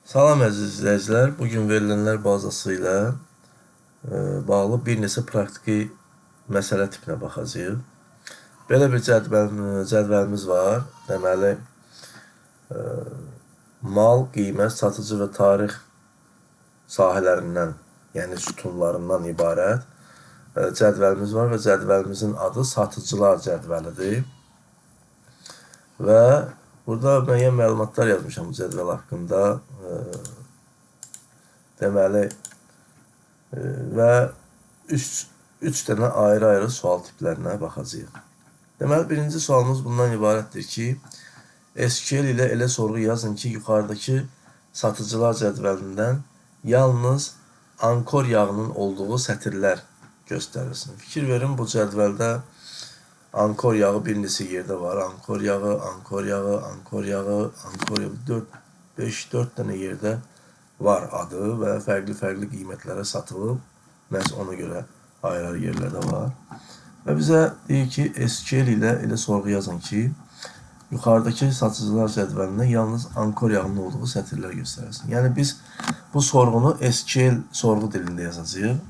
Salam əziz izləyicilər, bugün verilənlər bazası ilə bağlı bir neçə praktiki məsələ tipinə baxacağıq. Belə bir cədvəlimiz var. Deməli, mal, qiymət, satıcı və tarix sahələrindən, yəni sütunlarından ibarət cədvəlimiz var və cədvəlimizin adı satıcılar cədvəlidir. Və burada müəyyən məlumatlar yazmışam bu cədvəl haqqında. Deməli, və 3 dənə ayrı-ayrı sual tiplərinə baxacağıq. Deməli, birinci sualımız bundan ibarətdir ki, SQL ilə elə sorğu yazın ki, yuxarıdakı satıcılar cədvəlindən yalnız ankor yağının olduğu sətirlər göstərilsin. Fikir verin, bu cədvəldə ankor yağı bir neçə yerdə var. Ankor yağı, ankor yağı, ankor yağı, ankor yağı. 4, 5, 4 dənə yerdə var adı və fərqli-fərqli qiymətlərə satılıb. Məhz ona görə ayrı-ayrı yerlərdə var. Və bizə deyir ki, SQL ilə elə sorğu yazın ki, yuxarıdakı satıcılar cədvəlində yalnız ankor yağının olduğu sətirlər göstərilsin. Yəni, biz bu sorğunu SQL sorğu dilində yazacağıq.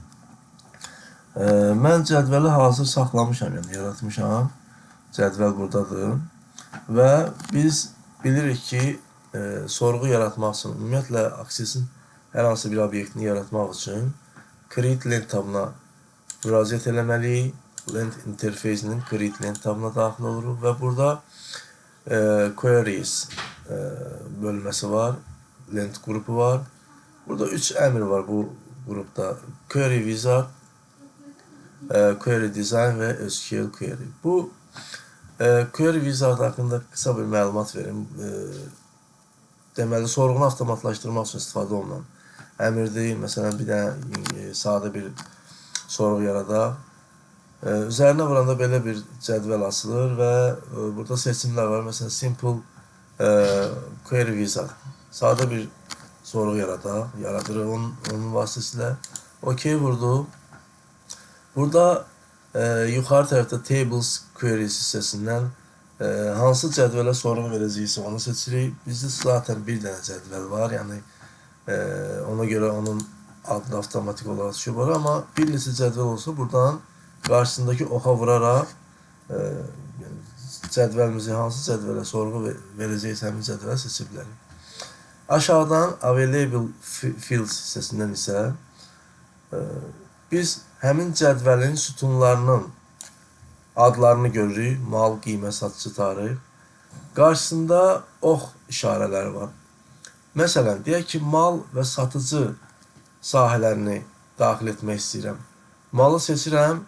Mən cədvəli hazır saxlamışam, yəni yaratmışam. Cədvəl buradadır. Və biz bilirik ki, sorğu yaratmaq üçün, ümumiyyətlə, Access-in hər hansı bir obyektini yaratmaq üçün Create Lent tabına müraciət eləməliyik. Lent interfeysinin Create Lent tabına daxil oluruq və burada Queries bölməsi var, Lent qrupu var. Burada 3 əmr var bu qrupda. Query Wizard, Query Design və SQL Query. Bu Query Wizard haqqında qısa bir məlumat verim. Deməli, sorğunu avtomatlaşdırmaq üçün istifadə olunan əmrdir. Məsələn, bir dənə sadə bir sorğu yaradaq. Üzərinə vuranda belə bir cədvəl açılır və burada seçimlər var. Məsələn, Simple Query Wizard. Sadə bir sorğu yaradaq, yaradırıq onun vasitəsilə. OK vurduq. Burada yuxarı tərəfdə Tables Queries hissəsindən hansı cədvələ sorğu verəcəyiksə onu seçirik. Bizdə zaten bir dənə cədvəl var, yəni ona görə onun adını avtomatik olaraq düşüb var. Amma bir neçə cədvəl olsa buradan qarşısındakı oxa vuraraq yəni, cədvəlimizi hansı cədvələ sorğu verəcəyiksə həmin cədvələ seçə bilərik. Aşağıdan Available Fields hissəsindən isə biz həmin cədvəlin sütunlarının adlarını görürük. Mal, qiymət, satıcı, tarix. Qarşısında ox işarələri var. Məsələn, deyək ki, mal və satıcı sahələrini daxil etmək istəyirəm. Malı seçirəm,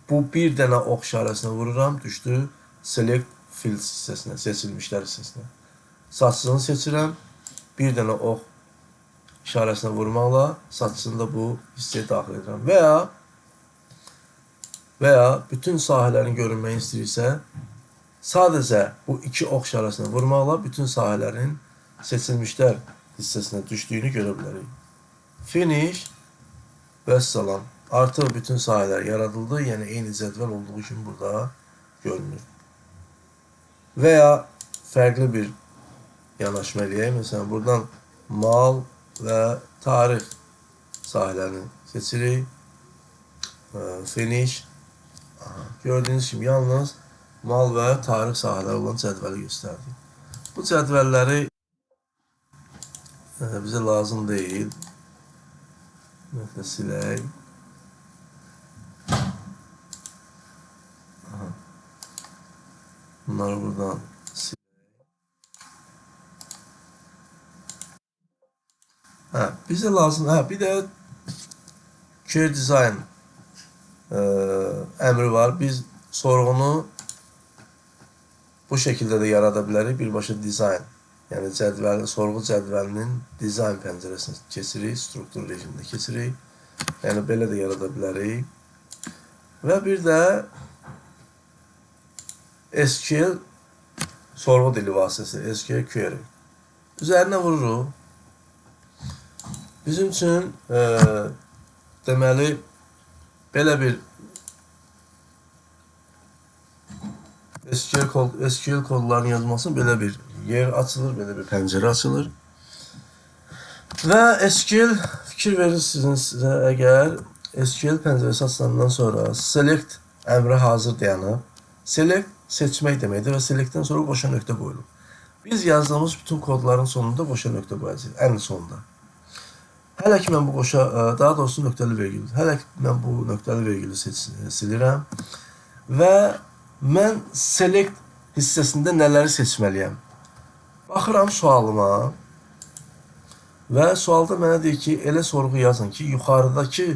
bu bir dənə ox işarəsinə vururam, düşdü Select Fields hissəsinə, seçilmişlər hissəsinə. Satıcını seçirəm, bir dənə ox işarəsinə vurmaqla satıcını da bu hissəyə daxil edirəm. Və ya bütün sahələrin görünməyini istəyirsə, sadəcə bu iki ox işarəsinə vurmaqla bütün sahələrin seçilmişlər hissəsinə düşdüyünü görə bilərik. Finish, vəssalam. Artıq bütün sahələr yaradıldı, yəni eyni cədvəl olduğu kimi burada görünür. Və ya fərqli bir yanaşma eləyək. Məsələn, buradan mal və tarix sahələrini seçirik. Finish. Aha, gördüyünüz kimi yalnız mal və tarix sahələri olan cədvəli göstərdik. Bu cədvəlləri bizə lazım deyil. Ümumiyyətlə silək. Aha. Bunları buradan silək. Hə, bizə lazım. Hə, bir də Query Design əmri var. Biz sorğunu bu şəkildə də yarada bilərik. Birbaşa design, yəni cədvəl, sorğu cədvəlinin dizayn pəncərəsini keçirik, struktur rejimində keçirik. Yəni belə də yarada bilərik. Və bir də SQL sorğu dili vasitəsilə SQL Query. Üzərinə vururuq. Bizim üçün deməli, belə bir SQL kodlarının yazılması belə bir yer açılır, belə bir pəncərə açılır. Və SQL fikir verirsiniz sizə əgər SQL pəncərəsi açılandan sonra select əmri hazır dayanıb. Select seçmək deməkdir və selectdən sonra qoşa nöqtə qoyulub. Biz yazdığımız bütün kodların sonunda qoşa nöqtə qoyacağıq, ən sonunda. Hələ ki mən bu qoşa, daha doğrusu nöqtəli vergül, hələ ki mən bu nöqtəli vergülü silirəm və mən select hissəsində nələri seçməliyəm? Baxıram sualıma və sualda mənə deyir ki, elə sorğu yazın ki, yuxarıdakı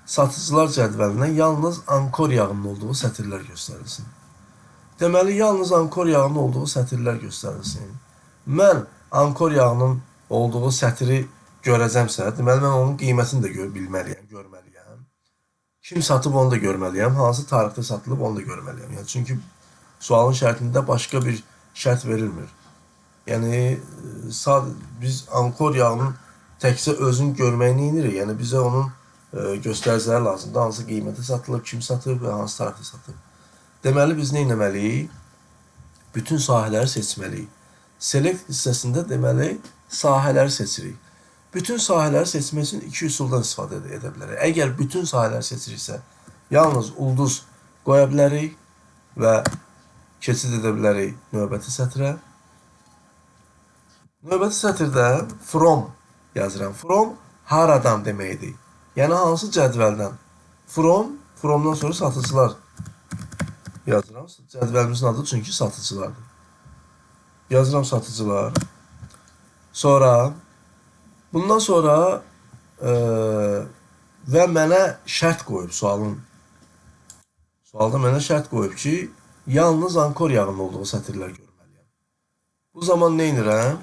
satıcılar cədvəlindən yalnız ankor yağının olduğu sətirlər göstərilsin. Deməli, yalnız ankor yağının olduğu sətirlər göstərilsin. Mən ankor yağının olduğu sətri görəcəmsə, deməli, mən onun qiymətini də bilməliyəm, görməliyəm. Kim satıb onu da görməliyəm, hansı tarixdə satılıb onu da görməliyəm. Yəni, çünki sualın şərtində başqa bir şərt verilmir. Yəni, biz ankor yağının təkcə özünü görməyini inirik. Yəni, bizə onun göstəriciləri lazımdır. Hansı qiymətə satılıb, kim satıb və hansı tarixdə satılıb. Deməli, biz nə etməliyik? Bütün sahələri seçməliyik. Select hissəsində deməli, sahələri seçirik. Bütün sahələri seçmək üçün iki üsuldan istifadə edə bilərik. Əgər bütün sahələri seçiriksə, yalnız ulduz qoya bilərik və keçid edə bilərik növbəti sətrə. Növbəti sətirdə from yazıram. From haradan deməkdir. Yəni, hansı cədvəldən? From, fromdan sonra satıcılar yazıram. Cədvəlimizin adı çünki satıcılardır. Yazıram satıcılar. Sonra, bundan sonra və mənə şərt qoyub sualın. Sualda mənə şərt qoyub ki, yalnız ankor yağının olduğu sətirlər görməliyəm. Bu zaman nə edirəm?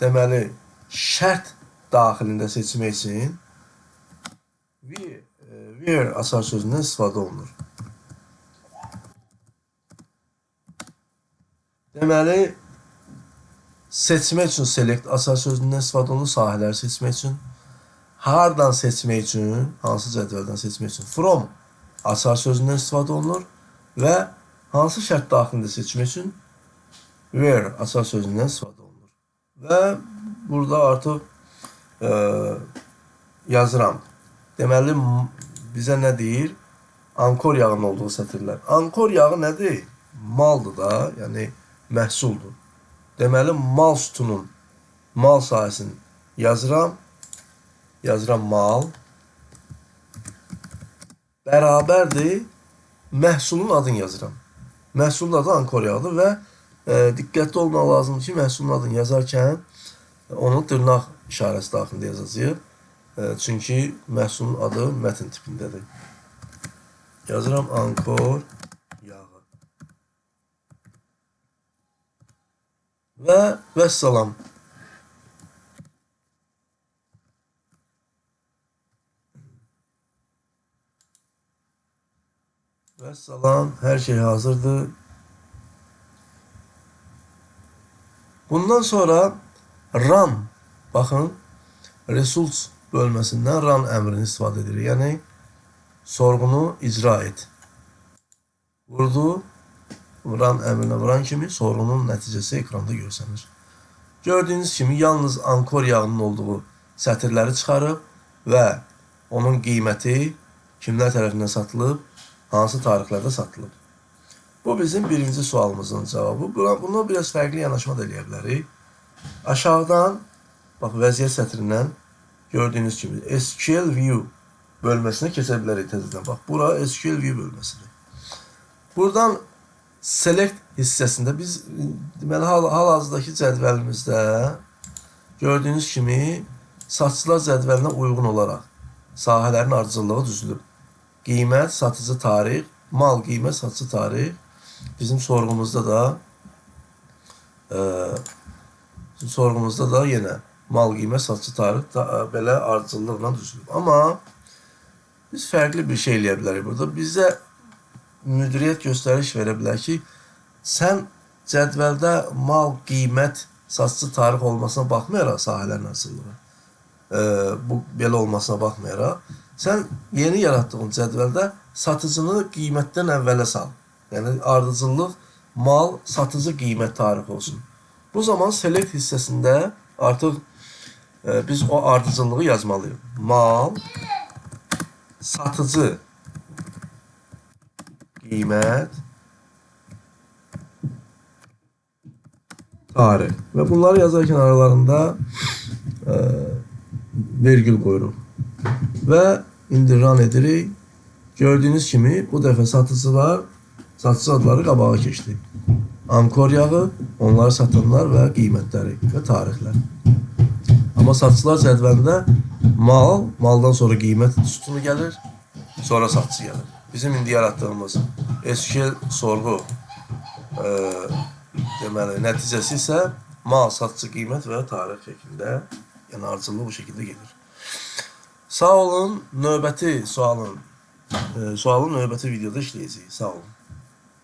Deməli, şərt daxilində seçmək üçün where açar sözündən istifadə olunur. Deməli, seçmək üçün select açar sözündən istifadə olunur, sahələri seçmək üçün. Hardan seçmək üçün, hansı cədvəldən seçmək üçün from açar sözündən istifadə olunur və hansı şərt daxilində seçmək üçün where açar sözündən istifadə olunur. Və burada artıq yazıram. Deməli, bizə nə deyir? Ankor yağının olduğu sətirlər. Ankor yağı nədir? Maldır da, yəni məhsuldur. Deməli, mal sütunun, mal sahəsini yazıram. Yazıram mal. Bərabərdir, məhsulun adını yazıram. Məhsulun adı ankor yağıdır və diqqətli olmaq lazımdır ki, məhsulun adını yazarkən onu dırnaq işarəsi daxilində yazacağıq. Çünki məhsulun adı mətn tipindədir. Yazıram ankor yağı. Və vəssalam. Vəssalam, hər şey hazırdır. Bundan sonra run, baxın, results bölməsindən run əmrini istifadə edirik. Yəni, sorğunu icra et. Vurdu, run əmrinə vuran kimi sorğunun nəticəsi ekranda görsənir. Gördüyünüz kimi, yalnız ankor yağının olduğu sətirləri çıxarıb və onun qiyməti kimlər tərəfindən satılıb, hansı tarixlərdə satılıb. Bu bizim birinci sualımızın cavabı. Buna biraz fərqli yanaşma da eləyə bilərik. Aşağıdan, bax, vəziyyət sətrindən gördüyünüz kimi SQL View bölməsinə keçə bilərik təzədən. Bax, bura SQL View bölməsidir. Buradan Select hissəsində biz, deməli, hal-hazırdakı cədvəlimizdə gördüyünüz kimi satıcılar cədvəlinə uyğun olaraq sahələrin ardıcıllığı düzülüb. Qiymət, satıcı tarix, mal, qiymət, satıcı tarix. Bizim sorğumuzda da yenə mal, qiymət, satıcı tarix belə ardıcıllıqla düzülüb. Amma biz fərqli bir şey eləyə bilərik burada. Bizə müdiriyyət göstəriş verə bilər ki, sən cədvəldə mal, qiymət, satıcı tarix olmasına baxmayaraq sahələrin ardıcıllığı, bu belə olmasına baxmayaraq, sən yeni yaratdığın cədvəldə satıcını qiymətdən əvvələ sal. Yəni, ardıcıllıq mal, satıcı, qiymət, tarix olsun. Bu zaman select hissəsində artıq Biz o ardıcıllığı yazmalıyıq. Mal, satıcı, qiymət, tarix. Və bunları yazarkən aralarında vergül qoyuruq. Və indi run edirik. Gördüyünüz kimi bu dəfə satıcı adları qabağa keçdi. Ankor yağı, onları satanlar və qiymətləri və tarixlər. Amma satıcılar cədvəlində mal, maldan sonra qiymət sütunu gəlir, sonra satıcı gəlir. Bizim indi yaratdığımız SQL sorğu deməli, nəticəsi isə mal, satıcı, qiymət və tarix şəklində, yəni ardıcıllığı bu şəkildə gedir. Sağ olun, növbəti sualın növbəti videoda işləyəcəyik. Sağ olun.